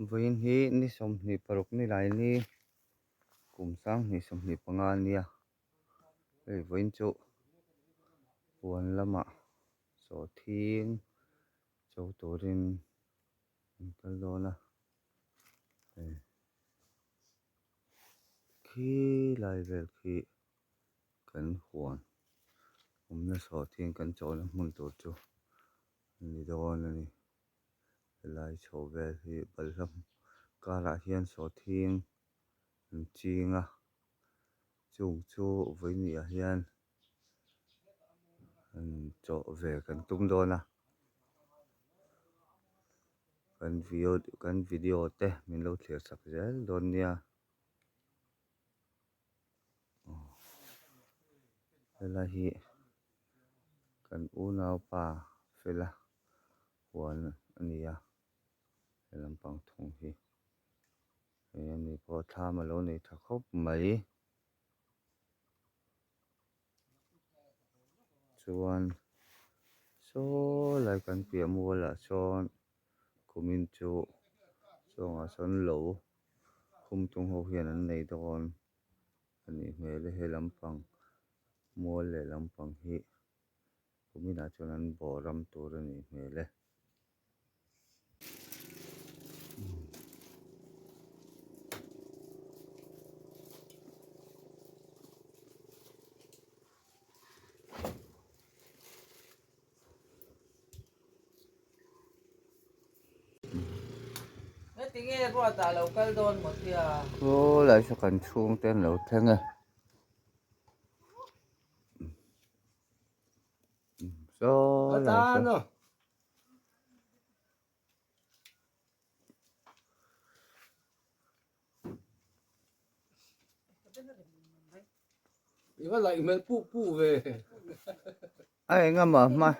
Vawiin hi ni 26 ni lai ni kum 2025 a nia. Hei vawiin chu huan lamah sawhthing cho turin an kal dawn a hei khi lai vel khi kan huan awmna sawhthing kan chawhna hmun tur chu a ni dawn a ni. Helai chho vel hi balhla karah hian sawhthing an ching a chung chu vawiin hian an chawh ve kan tum dawn a kan video kan video te min lo thlir chak zel dawn nia helai hi kan unaupa fela huan a ni a he lampang thung hi hei ani pawh thlam a lo nei tha khawp mai. Chuan saw lai kan piah mualah sawn kumin chu chungah sawn lo khum tung ho hian an nei dawn a nih hmel e he lampang mual leh lampang hi kuminah chuan an bawh ram tur a nih hmel e. Khawlai saw kan chhungte an lo thleng e. Saw lai saw. A engemaw hma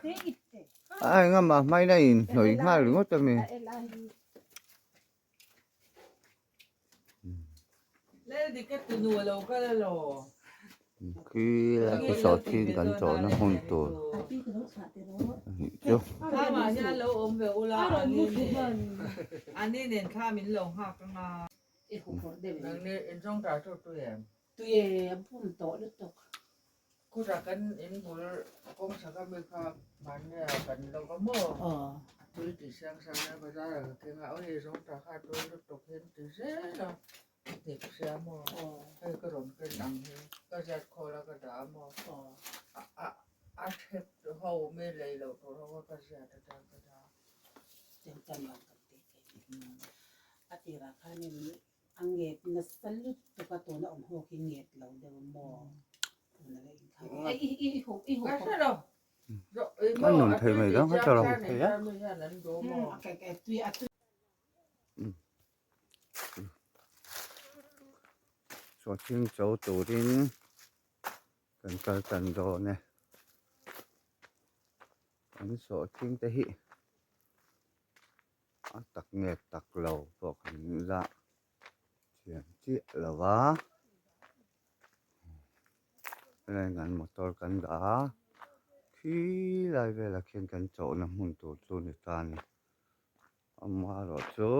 a engemaw hmain a inhnawih nghal ringawt a mi. Khi lai khi sawhthing kan chawhna hmun tur a nih chu. A nget nasa lutuk a tuna awm ho khi nget lo deuh maw tuna leh in kha i i i huh i huh A nun thei mai dang kha tawrh ang thei a. Tui a tui. Sawhthing cho turin kan kal tan dawn e. Kan sawhthing te hi a tak nge tak lo pawh kan la thiam chiah lo va helai kan motor kan dah a khi lai velah khian kan chawhna hmun tur chu ni ta a ni amaherawhchu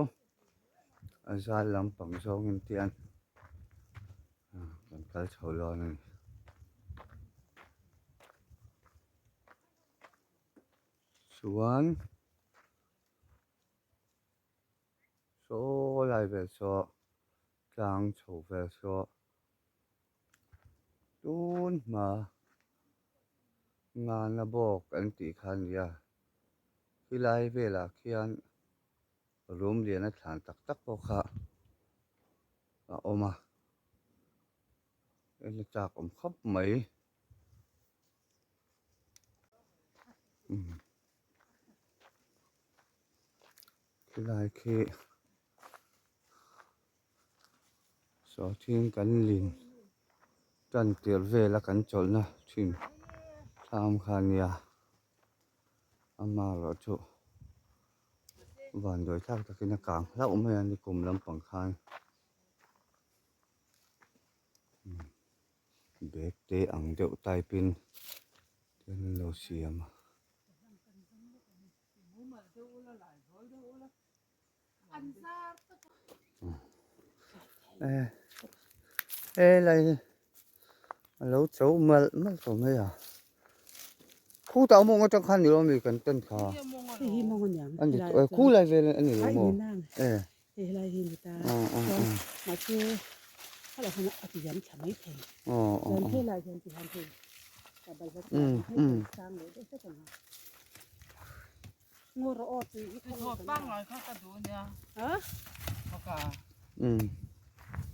a zal lampang zawngin tian kan kal chho dawn a ni. Chuan saw lai vel saw tlang chho vel saw tun hma ngana bawk an tih kha a nia khilai velah khian room lian a thlan tak tak pawh kha a awm a en a chak awm khawp mai. Khilai khi sawhthing kan lin tan tirh vela kan chawlhna thin thlam kha a nia amaherawhchu vanduai thlak takin a kang hlauh mai a ni kum lampang khan. Bag te ang deuh type in thil an lo siam a. Helai hi a lo cho malh malh tawh mai a khutah mawng atang khan ni lo ami kan tan kha Hei hi mawng aniang a ni tawh e khulai vel a ni lo maw e Hei helai hi ni ta chuan mahse helai hian a ti diam thla mai thei chuan helai hian ti hian hei a balhla chu a hei kan sang leh deuh hlek ang a ngaw rawh aw tui hi khaw Thawt pangngai kha ka duh ania ha baka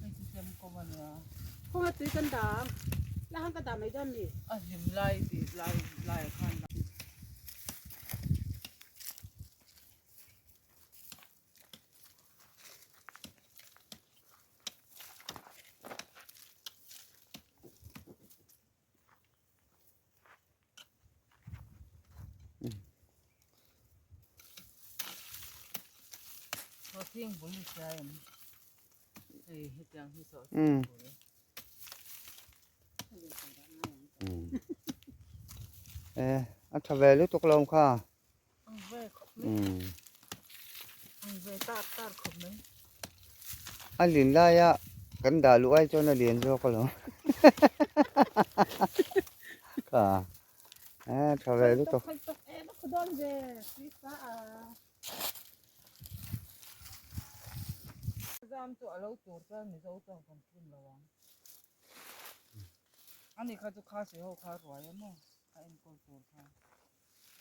hei chu chem kawm ania khawnga tui kan dah ang la han ka dah mai dawn mi a hlim lai tih lai lai ah khan Sawhthing bul i hria em? Hei hetiang hi sawhthing bul. E a tha ve lutuk lo kha. Ang ve khawp mai. Ang ve tar tar khawp mai. A lin laia kan dah luh ai chuan a lian zawk alawm. Kha e tha ve lutuk. Zam chu a lo tur chuan Mizo chuan kan phun lo ang. Ani kha chu Khasi ho kha ruai a maw a enkawl tur kha.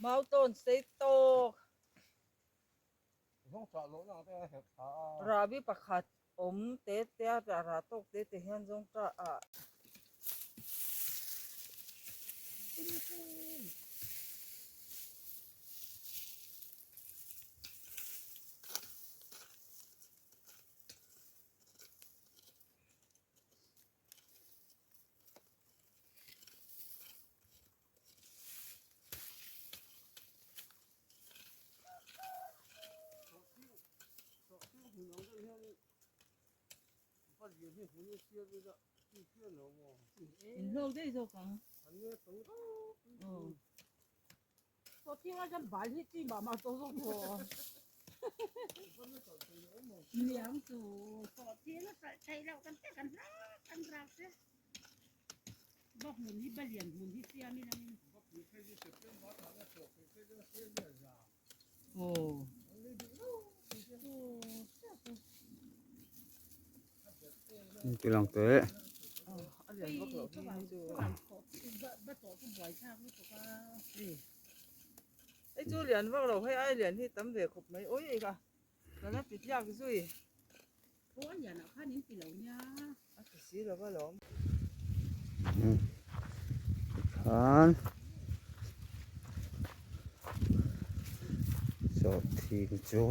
Mautawn sei tawk. Rahbi pakhat awm te te a rah tawk te te hian zawng ta ah. Inhlawk daih zawk ang. Bawk hmun hi balian hmun hi siam in angin. Ti lang teh. Hei chu lian vak lo hei ai lian hi tam ve khawp mai ui ka ka la ti tliak zui. A ti si lo alawm. Tikhan sawhthing chu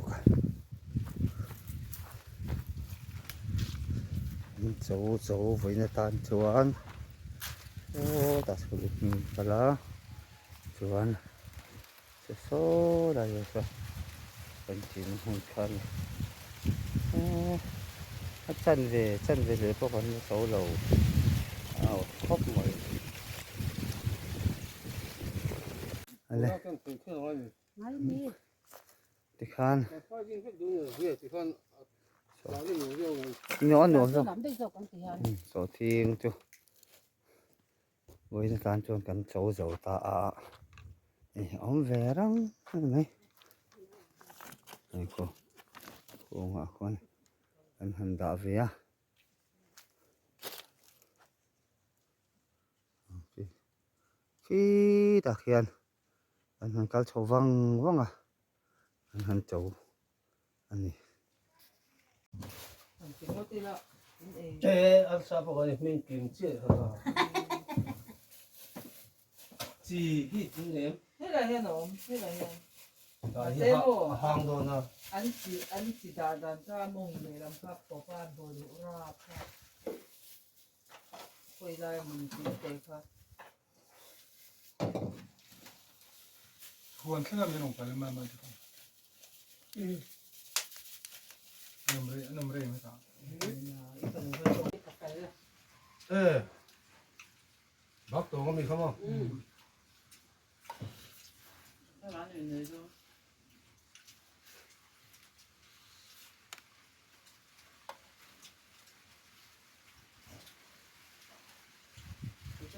an cho cho vawiin atan chuan sawtah sawn hmun kal a chuan Saw lai ah saw kan chin hmun kha a ni eee a chanve chanve leh pawh kan la zo lo a aw khawp mai ale tikhan nuam nuam zawk sawhthing chu. Vawiin atan chuan kan cho zo ta a a awm ve rang a ni mai hei khaw kawngah khuan kan han dah ve a khitah khian kan han kal chho vang vang a kan han cho a ni.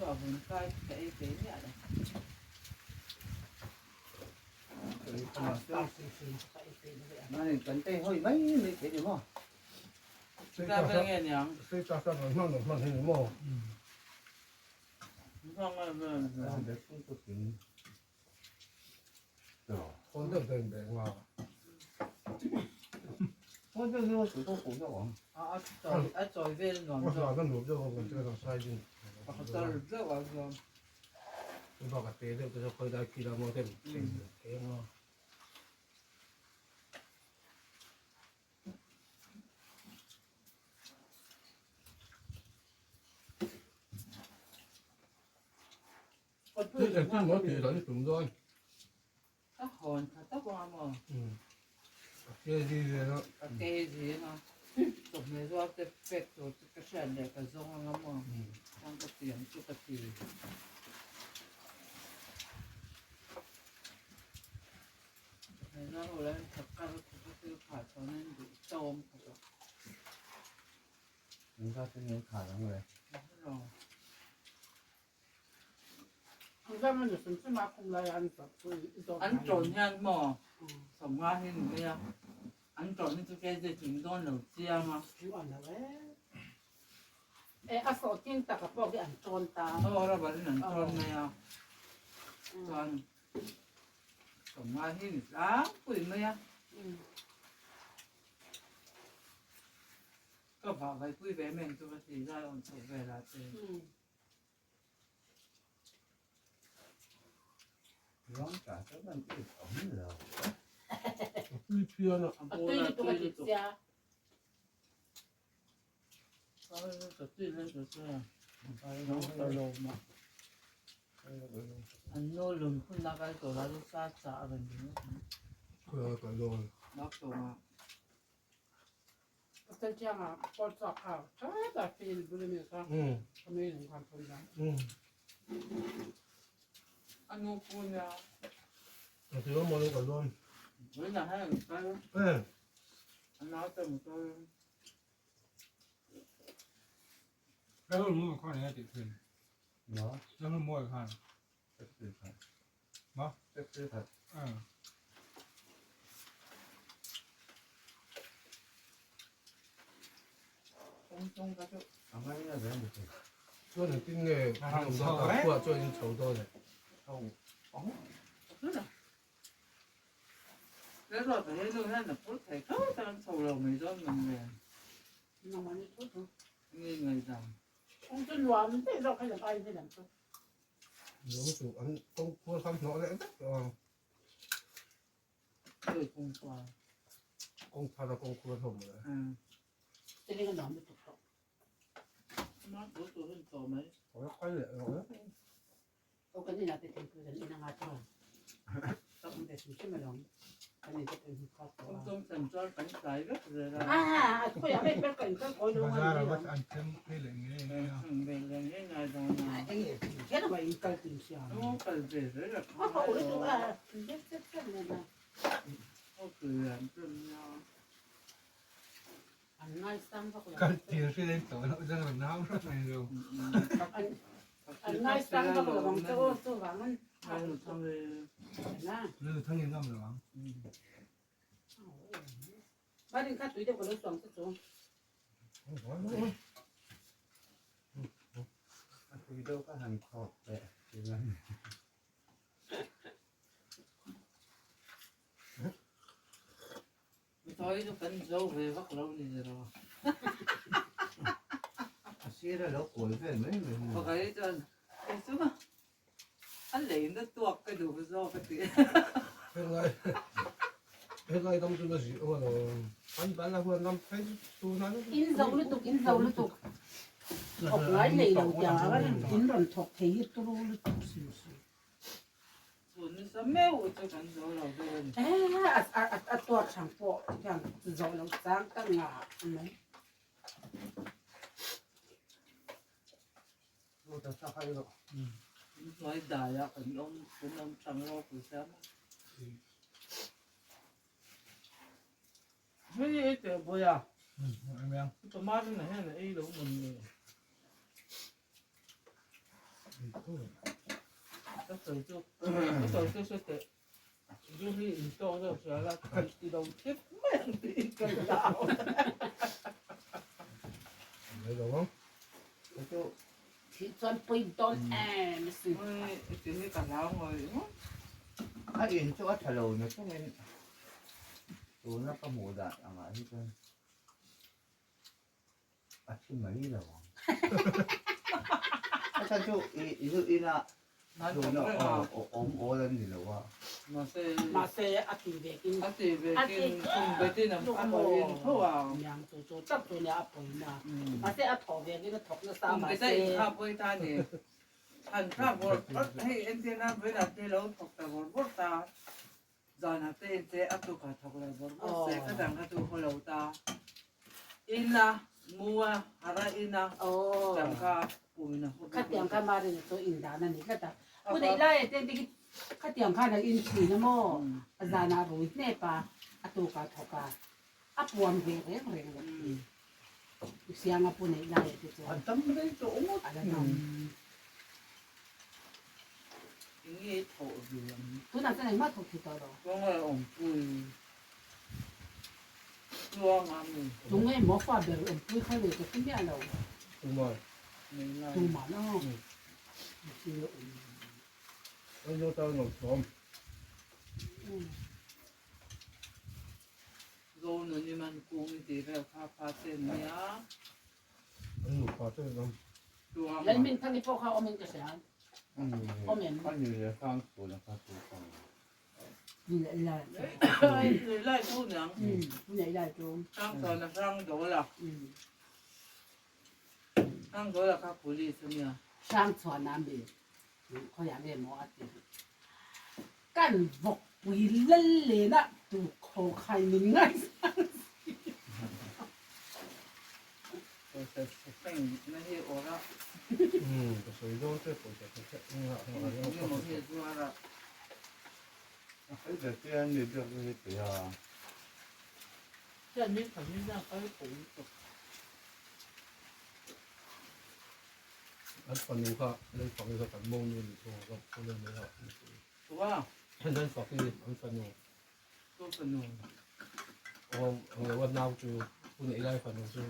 Chu a vun kai ka ei ve miah lo. Kan tei hawi mai mai thei ni maw? Ka vel nge niang? A chawi vel nuam zawk. A tar deuh a chuan. Ka hawn tha tak ang a maw? Ka ke zing a, chawhmeh zuar te pek tur chu ka hriat leh ka zawng ang a maw? Chuan ka tiang chu ka ti. Chawhmeh zuar ho lah hian thakar khawp a thil khah chuan an duh tawm khawp a. Engzat in nge khar ang le? An ṭawn hian maw sawmnga hi ni mai a, an ṭawn hi chu kj tling dawn lo chiang a. Aw rubber in an ṭawn mai a, chuan sawmnga hi ni tlangpui mai a. Ka vah vaipui ve em chu ka ti zai awm chhoh velah te. A tui lutuk a ti sia. An nu lun hun a kal tawh la chu sa chah a rawn ding a. A nu pu nia. Vawiinah hian an kal. A naute an kal. Mitawi chu kan zo ve vak lo ni zero. A sir a lo kual vel mai mai a. Pakhat hi chuan kei chu a leina tuak ka duh zawk a ti. In zo lutuk in zo lutuk thawk ngai nei lo tiang a in rawn thawk thei hi turu lutuk hrim hrim. A tuar chang pawh hian zawh loh chang ka ngah mai. Ka sawi chu ka sawi chu hre teh. Zu hi in tawk deuh hria la i lo thip mai ang tih ka hlau. Mai lo ang. Chu Thih chuan pawi dawn em a si. Ui ti hi ka hlau ngawih ngawt. A in chu a tha lo na chungin tuna ka hmuh dan angah hi chuan a thi mai lo ang. A chhan chu i zu ina tuna awm awl an ni lo a. Mahse a ti vekin a ti vekin kum betin a pawi in tho a. Niang chu chu tak chu nia a pawi na. Mahse a thawh vekin a thawk nasa mahse. Kum beta in kha pawi ta ni. Than thlak bawrh bawrh hei entir nan vawiinah te lo thawk ta bawrh bawrh ta. Zanah te in te a tukah thawk lo bawrh bawrh se ka dang kha chu haw lo ta. Ina mua hara ina tiang kha pumina haw bik. Khatiang kha Marin chu indan a ni tlat a. Pu neih lai ah te bik khatiang khan a in thin a maw? A zanah rui hnep a, a tukah thawk a, a puam ve reng reng lo thin. Sianga pu neih lai ah te chuan. A dam rei tawh ngawt. A la dam. Enge thawh ve ang? Tunah chuan engmah thawk thei tawh lo. Kawng a awmpui. Tluanga mi. Tunge maw fa ber awmpui kha le ka hre miah lo. Tuman. Tuman aw. Thil a awm. Kan zo ta lo thawm. Zo nuni man kung ti vel kha pha chen nia. An nupa chen ram. Tluanga. Lalmin thang i pawh kha awmin ka hria. Awm em? Ani le sang chhun a kha chu ka. Hrangchhuan a mi khawiah nge maw a ti. Kan vawkpui lal len ah tu khaw khai min ngaisang si. An fanu kha lei fak hi kan mo nu ni thung a ka le mai a. An fak hi an fanu. Awm ang lo a nau chu pu neih lai fanu chu.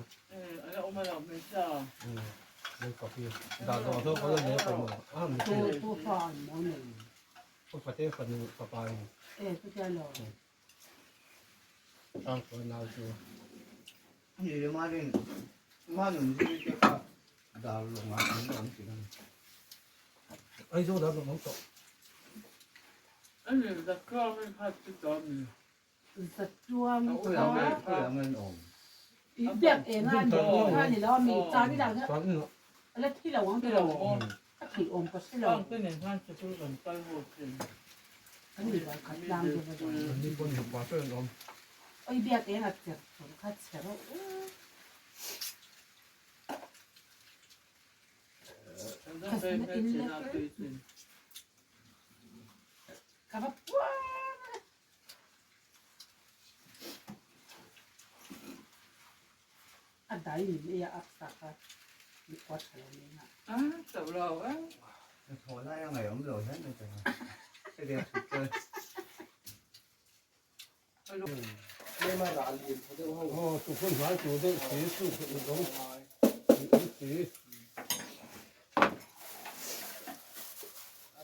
Lei fak hi dah zawh zawh ka la nei fanu a mi Tu tu fa an mo nei. Ka fate fanu fapa in. E chutia lo. Ang ko nau chu. Ni le marin manun zui te kha dar lawngah an awm thin a ni. Aizawl dar lawng awm tawh. Zatuang kha i biak eng a ni kha ni lo a mi chan i lah a la thi lo ang tilo a theih awm ka hre lo. Kan ni lo khat tlang deuh a lo. Oi biak eng a cher tur kha che rawh u. Ka va puar a. A dai min ei a ak sak a, mi kua tha lo nen a. A chauh lo a. Hnathawh lai a ngaihawm lo hian mai ta. Hetiang thut chuan. Aw tukhun hmai tur deuh si chu awm awm si.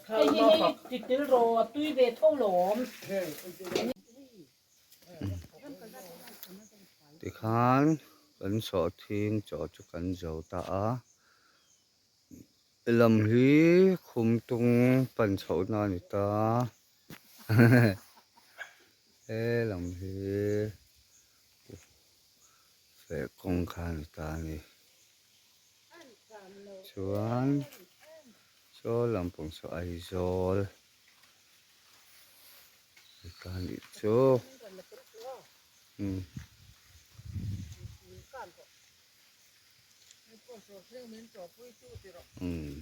Hei hi hei titil rawh a tui ve tho lawm. Tikhan kan sawhthing chaw chu kan zo ta a, lam hi khumtung pan chhohna a ni ta. He lam hi feh kawng kha a ni ta a ni. Chuan saw lampang saw Aizawl ni ta a nih chu. Umm. Umm.